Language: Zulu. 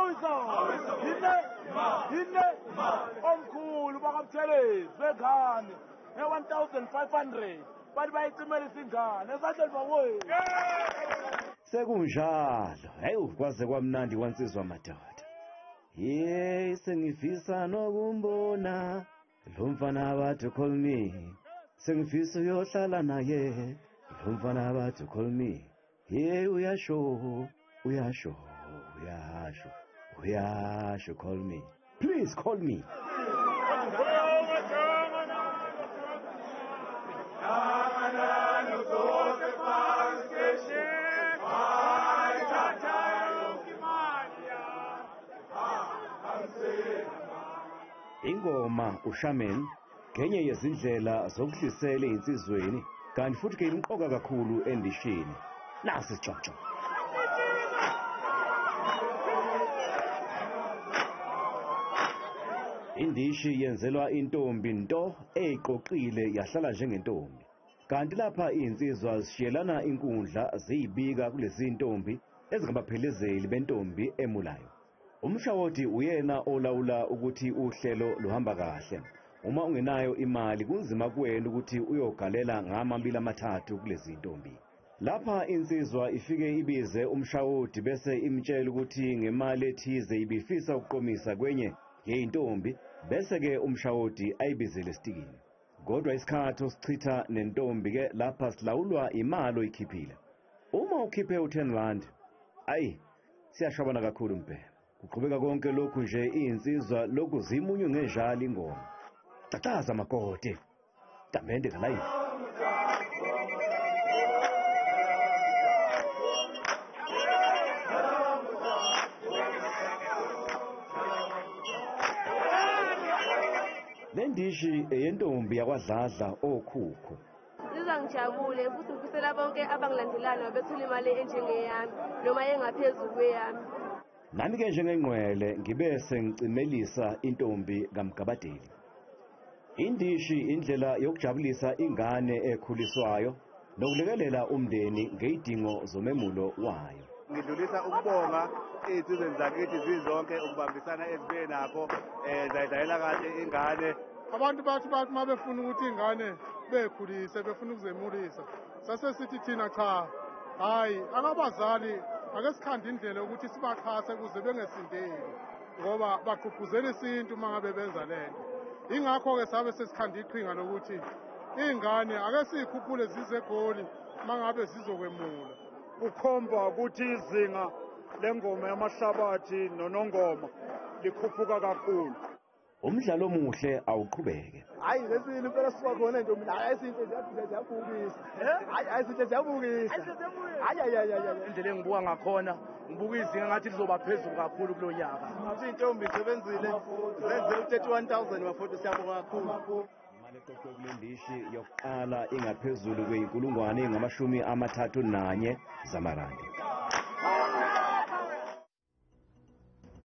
Awisa. Yine. Yine. Omkhulu bakaButhelezi bengane nge-1500 bathi bayicimela isingane esandleni bakwethu. Sekunjalo, hey kwaze kwamnandi kwansizwa madoda. Hey sengifisa nokumbona lo mfana bathi call me. Sengifisa uyohlala naye lo mfana bathi call me. Hey uyasho, uyasho, uyasho, uyasho call me. Please call me. Ingoma ushaman ngenye yezindlela zokudlisela insizweni kanti futhi ke imqoka kakhulu endishini. Nasi sixoxo. Indishi yenzelwa intombi nto eyiqoqile yahlala njengentombi. Kanti lapha insizwa zishiyelana inkundla ziyibika kulezi ntombi ezingabaphelezeli bentombi emulayo. Umshawoti uyena olawula ukuthi uhlelo luhamba kahle. Uma ungenayo imali kunzima kuwena ukuthi uyogalela ngamabili amathathu kulezi ntombi. Lapha insizwa ifike ibize umshawoti bese imtshela ukuthi ngemali ethize ibifisa ukuqomisa kwenye yeyintombi bese ke umshawoti ayibizele esitikini. Kodwa isikhathi osichitha nentombi ke lapha silawulwa imali oyikhiphile. Uma ukhiphe u10 rand, ayi siyashobana kakhulu mbhema. Kuqhubeka konke lokhu nje insizwa lokhu zimunyu ngenjalo ingoma. Cacaza makoti. Tamende kalayini. Lendishi eyentombi yakwaDladla okhukho. Ngizwa ngijabule futhi ngifisela bonke abangilandelayo bethule imali enjengeyami noma engaphezulu kweyami. Nami ke njengengqwele ngibe sengicimelisa intombi kaMgabadeli. Indishi indlela yokujabulisa ingane ekhuliswayo nokulekelela umndeni ngezidingo zomemulo wayo. Ngidlulisa ukubonga iy'nsizweni zakithi zizonke ukubambisana ezibe nakho zayidlalela kahle ingane. Abantu bathi uma befuna ukuthi ingane bekhulise befuna ukuzemulisa sase sithi thina cha, hayi akabazali ake sikhande indlela yokuthi sibaxhase ukuze bengesindeki ngoba bagqugquzela isintu uma ngabe benza lento. Ingakho-ke sabe sesikhanda iqhinga lokuthi iy'ngane ake siyikhuphule zize eGoli uma ngabe zizokwemula. Kukhomba ukuthi izinga lengoma yamahlabathi nonongoma likhuphuka kakhulu. Umdlalo omuhle awuqhubeke. Hayi lesini impela sisuka khona ntombi, hayi izinto ziyabukisa. Hayi izinto ziyabukisa. Hayi hayi hayi. Indlela engibuka ngakhona, ngibuka izinga ngathi lizoba phezulu kakhulu kulonyaka. Izintombi zisebenzile zenze u31000 bafowethu, siyabonga kakhulu. Imali eqoqwe kule ndishi yokuqala ingaphezulu kweyinkulungwane engamashumi amathathu nanye zamarandi.